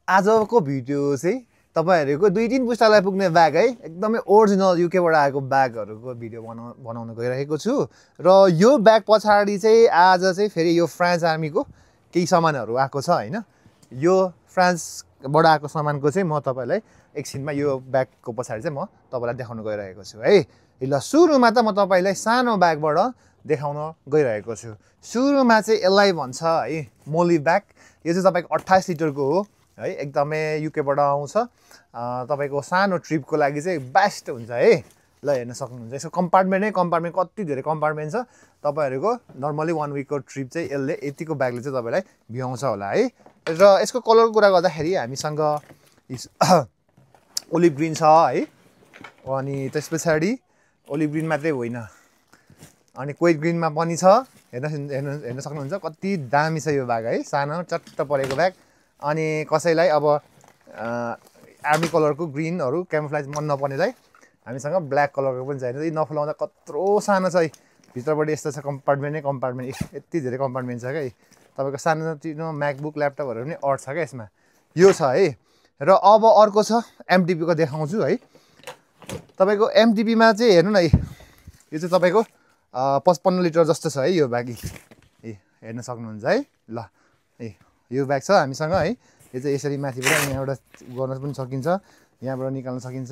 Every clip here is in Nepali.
आजको भिडियो चाहिँ तपाईहरुको 2-3 पुस्तालाई पुग्ने ब्याग है एकदमै ओरिजिनल युकेबाट आएको ब्यागहरुको भिडियो बनाउन गइरहेको छु र यो ब्याग पछाडी चाहिँ आज चाहिँ फेरि यो फ्रान्स आर्मीको केही सामानहरु आएको छ हैन यो फ्रान्सबाट आएको सामानको चाहिँ म तपाईलाई एकछिनमा यो ब्यागको पछाडी चाहिँ म तपाईलाई देखाउन गइरहेको छु है ल सुरुमा त म तपाईलाई सानो ब्यागबाट देखाउन गइरहेको छु सुरुमा चाहिँ यसलाई भन्छ है मोली ब्याग यो चाहिँ तपाईको 28 लिटरको हो है एकदमै युकेबाट आउँछ तपाईको सानो ट्रिपको लागि चाहिँ बेस्ट हुन्छ है ल हेर्न सक्नुहुन्छ यसको कम्पार्टमेन्ट कति धेरै कम्पार्टमेन्ट छ तपाईहरुको नर्मली 1 वीकको ट्रिप चाहिँ यसले यतिको ब्यागले चाहिँ तपाईलाई भ्याउँछ होला है र यसको कलरको कुरा गर्दाखेरि हामीसँग ओलिभ ग्रीन छ है अनि त्यसपछि ओलिभ ग्रीन मात्रै होइन अनि क्वेट ग्रीनमा पनि छ हेर्न सक्नुहुन्छ कति दामी छ यो ब्याग है सानो चट्ट परेको ब्याग अनि कसैलाई अब आर्मी कलरको ग्रीनहरु क्यामोफ्लेज मन नपर्नेलाई हामीसँग ब्ल्याक कलरको पनि चाहिन्छ यो नफुलाउँदा कत्रो सानो छ है भित्रबाट यस्तो छ कम्पार्टमेन्ट यति धेरै कम्पार्टमेन्ट छ के तपाईको सानो म्याकबुक ल्यापटपहरु पनि अट्छ के यसमा यो छ है र अब अर्को छ एमटिपी को देखाउँछु है तपाईको एमटिपी मा चाहिँ हेर्नु न यो चाहिँ तपाईको 55 लिटर जस्तो छ है यो ब्याग हेर्न सक्नुहुन्छ है ल यो ब्याग छ हामीसँग है यो चाहिँ यसरी माथिबाट यहाँबाट गर्न पनि सकिन्छ यहाँबाट निकाल्न सकिन्छ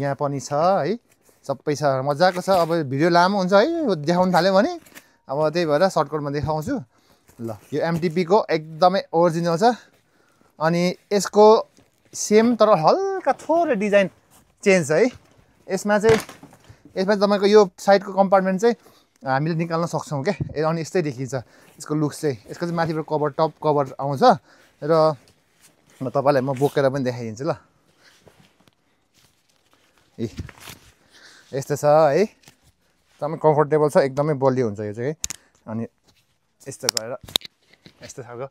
यहाँ पनि छ है सबै छ मजाको छ अब भिडियो लामो हुन्छ है देखाउन थाल्यो भने अब त्यही भएर सर्टकटमा देखाउँछु ल यो एमटिपी को एकदमै ओरिजिनल छ अनि यसको सेम तर हल्का थोरै डिजाइन चेन्ज है यसमा तपाईको यो साइडको कम्पार्टमेन्ट चाहिँ हामीले निकाल्न सक्छौं के अनि यस्तै देखिन्छ यसको लुक्स चाहिँ यसको चाहिँ माथिबाट कभर टप कभर आउँछ र म तपाईलाई म बोकेर पनि देखाइदिन्छु ल यस्तो छ है एकदमै कम्फर्टेबल छ एकदमै बलियो हुन्छ यो चाहिँ अनि यस्तो गरेर यस्तो खालको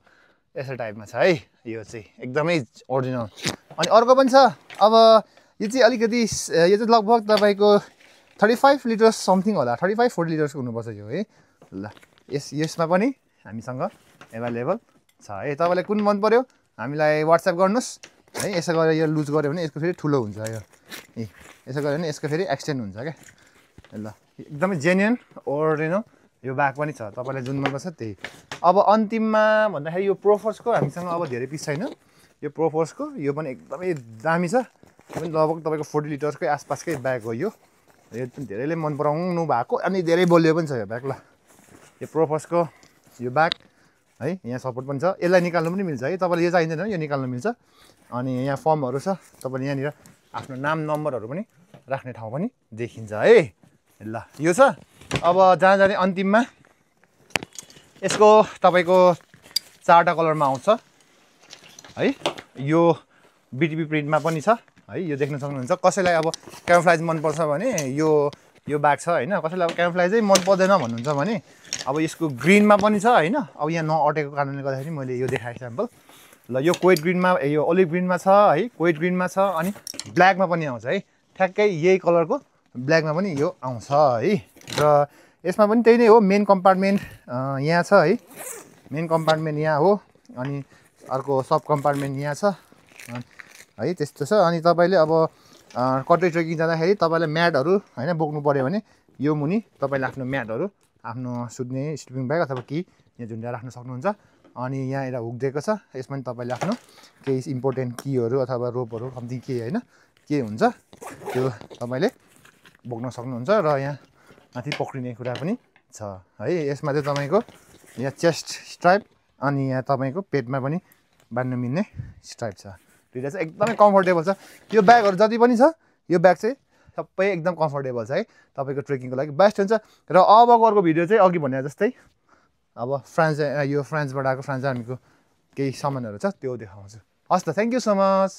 यस्तो टाइपमा छ है यो चाहिँ एकदमै ओरिजिनल अनि अर्को पनि छ अब यो चाहिँ अलिकति यो चाहिँ लगभग तपाईको 35 लिटर्स समथिङ होला 35-40 लिटर्स हुनुपर्छ यो है ल यसमा पनि हामीसँग अवेलेबल छ है तपाईलाई कुन मन पर्यो हामीलाई व्हाट्सएप गर्नुस् है यसो गरेर यो लुज गर्यो भने यसको फेरि ठुलो हुन्छ यो यसो गर्यो भने यसको फेरि एक्सटेन्ड हुन्छ के ल एकदमै जेन्युइन ओरिजिनल यो ब्याग पनि छ तपाईलाई जुन मन पर्छ त्यही अब अन्तिममा भन्दाखेरि यो प्रोफोर्सको हामीसँग अब धेरै पिस छैन यो प्रोफोर्सको यो पनि एकदमै दामी छ यो पनि लगभग तपाईको 40 लिटर्सकै आसपासकै ब्याग हो यो धेरैले मन पराउनु भएको अनि धेरै बलियो पनि छ यो ब्याग ल यो प्रोफोर्सको यो ब्याग है यहाँ सपोर्ट पनि छ यसलाई निकाल्नु पनि मिल्छ है तपाईलाई यो चाहिँदैन यो निकाल्नु मिल्छ अनि यहाँ फर्महरु छ तपाईले यहाँनिर आफ्नो नाम नम्बरहरु पनि राख्ने ठाउँ पनि देखिन्छ है ल यो छ अब जाने अन्तिममा यसको तपाईको 4टा कलरमा आउँछ है यो बीटीपी प्रिन्टमा पनि छ है यो देख्न सक्नुहुन्छ कसैलाई अब क्यामोफ्लेज मन पर्छ भने यो ब्याग छ हैन कसैलाई अब क्यामोफ्लेजै मन पर्दैन भन्नुहुन्छ भने अब यसको ग्रीनमा पनि छ हैन अब यहाँ नअटेको कारणले गर्दाखेरि मैले यो देखाए स्याम्पल ल यो क्वेट ग्रीनमा यो ओलिभ ग्रीनमा छ है क्वेट ग्रीनमा छ अनि ब्ल्याकमा पनि आउँछ है ठ्याक्कै यही कलरको ब्ल्याकमा पनि यो आउँछ है र यसमा पनि त्यही नै हो मेन कम्पार्टमेन्ट यहाँ छ है मेन कम्पार्टमेन्ट यहाँ हो अनि अर्को सब कम्पार्टमेन्ट यहाँ छ है त्यस्तो छ अनि तपाईले अब कतै ट्रेकिङ जाँदाखेरि तपाईलाई म्याटहरु हैन बोक्नु पर्यो भने यो मुनि तपाईले आफ्नो म्याटहरु आफ्नो सुत्ने स्लिपिङ ब्याग अथवा की यहाँ झुन्ड्याएर राख्न सक्नुहुन्छ अनि यहाँ एउटा हुक दिएको छ यसमा पनि तपाईले आफ्नो केही इम्पोर्टेन्ट कीहरु अथवा रोपहरु समथिङ के हैन के हुन्छ त्यो तपाईले बोक्न सक्नुहुन्छ र यहाँ माथि पक्रिने कुरा पनि छ है यसमा चाहिँ तपाईको यहाँ चेस्ट स्ट्राइप अनि यहाँ तपाईको पेटमा पनि बाँध्न मिल्ने स्ट्राइप छ दुईटा चाहिँ एकदमै कम्फर्टेबल छ यो ब्यागहरु जति पनि छ यो ब्याग चाहिँ सबै एकदम कम्फर्टेबल छ है तपाईको ट्रेकिङको लागि बेस्ट हुन्छ र अबको अर्को भिडियो चाहिँ अघि भने जस्तै अब फ्रान्सबाट आएको फ्रान्स आर्मीको केही सामानहरु छ त्यो देखाउँछु हस् त थ्यांक यू सो मच